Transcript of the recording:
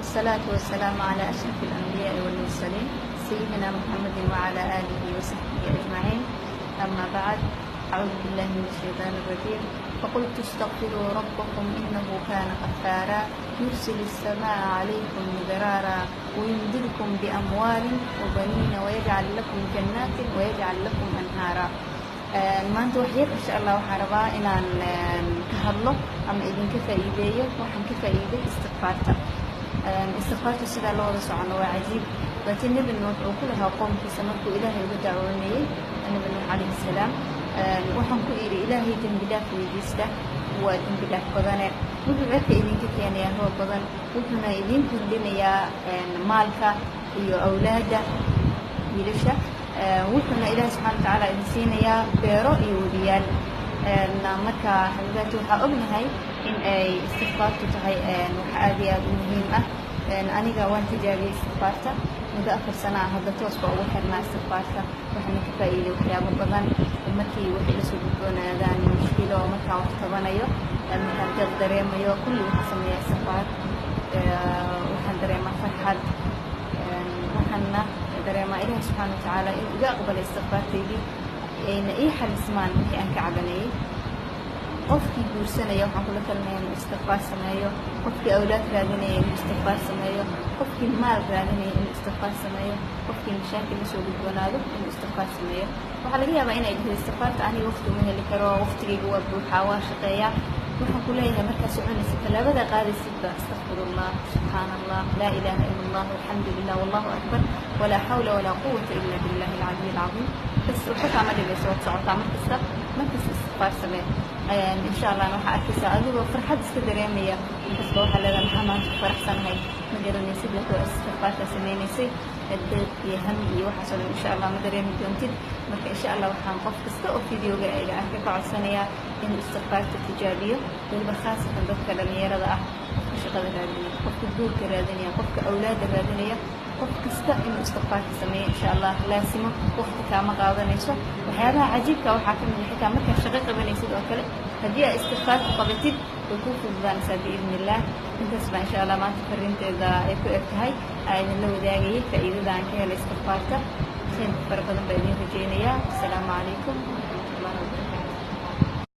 والصلاة والسلام على أشرف الأنبياء والمرسلين، سيدنا محمد وعلى آله وصحبه أجمعين. أما بعد، أعوذ بالله من الشيطان الرجيم. فقلت استغفروا ربكم إنه كان غفارا، يرسل السماء عليكم مدرارا، ويمددكم بأموال وبنين، ويجعل لكم جنات ويجعل لكم أنهارا. Maanta wax yar, insha Allah, waxaan rabaa inaan ka hadlo ama idinka faa'iideeyo waxaan ka faa'iiday istikfaarta. Istikfaartu, sidaa loo wada socono, waa cajiib. Laakiin Nebi Nuux uu ku lahaa qoomkiisa markuu Ilaahay uga dacwoonayey, Nebi Nuux calayhi salaam, "Waxaan ku idhi, Ilaahay dembi dhaaf weydiista, waa dembi dhaaf badane. Wuxuu cirka idinka keenayaa roob badan, wuxuuna idiin kordhinayaa maalka iyo awlaadda, wiilasha, wuxuuna Ilaahay subxana wa tacaala idin siinayaa beero iyo webiyaal." Marka xabiibaati, waxaa ognahay in ay istikfaartu tahay wax aad iyo aad u muhiim ah. Aniga waan tijaabiyey istikfaarta muddo 4 sano ah. Hadda toos baa ugu xirnaa istikfaarta, waxaana ka faa'iiday waxyaabo badan. Markii waxay la soo gudboonaadaan mushkilo, markaan wax tabanayo, markaan deeq dareemayo, kulli waxaan sameeyaa istikfaar. Waxaan dareemaa farxad, waxaana dareemaa Ilaahi subxaana wa tacaala inuu iga aqbalay istikfaartaydii, ayna ii xalismaan wixii aan ka cabanayay. Qofkii guursanaya waxaan kula talinaya inuu istikfaar sameeyo, qofkii awlaad raadinaya inuu istikfaar sameeyo, qofkii maal raadinaya inuu istikfaar sameeyo, qofkii mashaakil la soo gudboonaado inuu istikfaar sameeyo. Waxaa laga yaabaa inay dhahdo, "Istikfaarta aniga waqti uma heli karo, waqtigayga waa buuxaa, waa shaqeeyaa." Waxaan ku leeyahay, markaa soconaysa, tallaabada qaadaysidba, astaqfirullah, subxaana Allah, laa ilaaha ila Allah, alxamdu lilah, wallahu akbar, walaa xawla walaa quwata ila billahi alcaliy alcadiim. Bas, waxba kaama dhibayso, waad socotaa. Markasta, markasta istikfaar samee. Insha Allah waxaa arkaysaa adigoo farxad iska dareemaya. Inkasta waxaa leedahay, "Maxaa maanta ku faraxsanahay?" Ma garanaysid, laakiin waa istikfaartaa sameynaysay. Deeq iyo hami iyo waxaas oo dhan, insha Allah, ma dareemi doontid. Marka, insha Allah, waxaan qof kasta oo videoga iga arka ka codsanayaa inuu istikfaarta tijaabiyo, weliba khaasatan dadka dhalinyarada ah, qofka shaqada raadinaya, qofka guurka raadinaya, qofka awlaadda raadinaya, qof kasta inuu istikfaarta sameeyo, insha Allah. Laasimo, waqti kaama qaadanayso. Waxyaabaha cajiibka waxaa ka mid ah, xitaa markaad shaqo qabanaysid oo kale, haddii aad istikfaarku qabatid, way kuu fududaanaysaa, biidni illah. Intaas baa, insha Allah, maanta fariinteeda ay ku eg tahay aa idinla wadaagayay faa'iidada aan ka helay istikfaarta. Khayr fara badan baa idiin rajaynayaa. Asalaamu calaykum.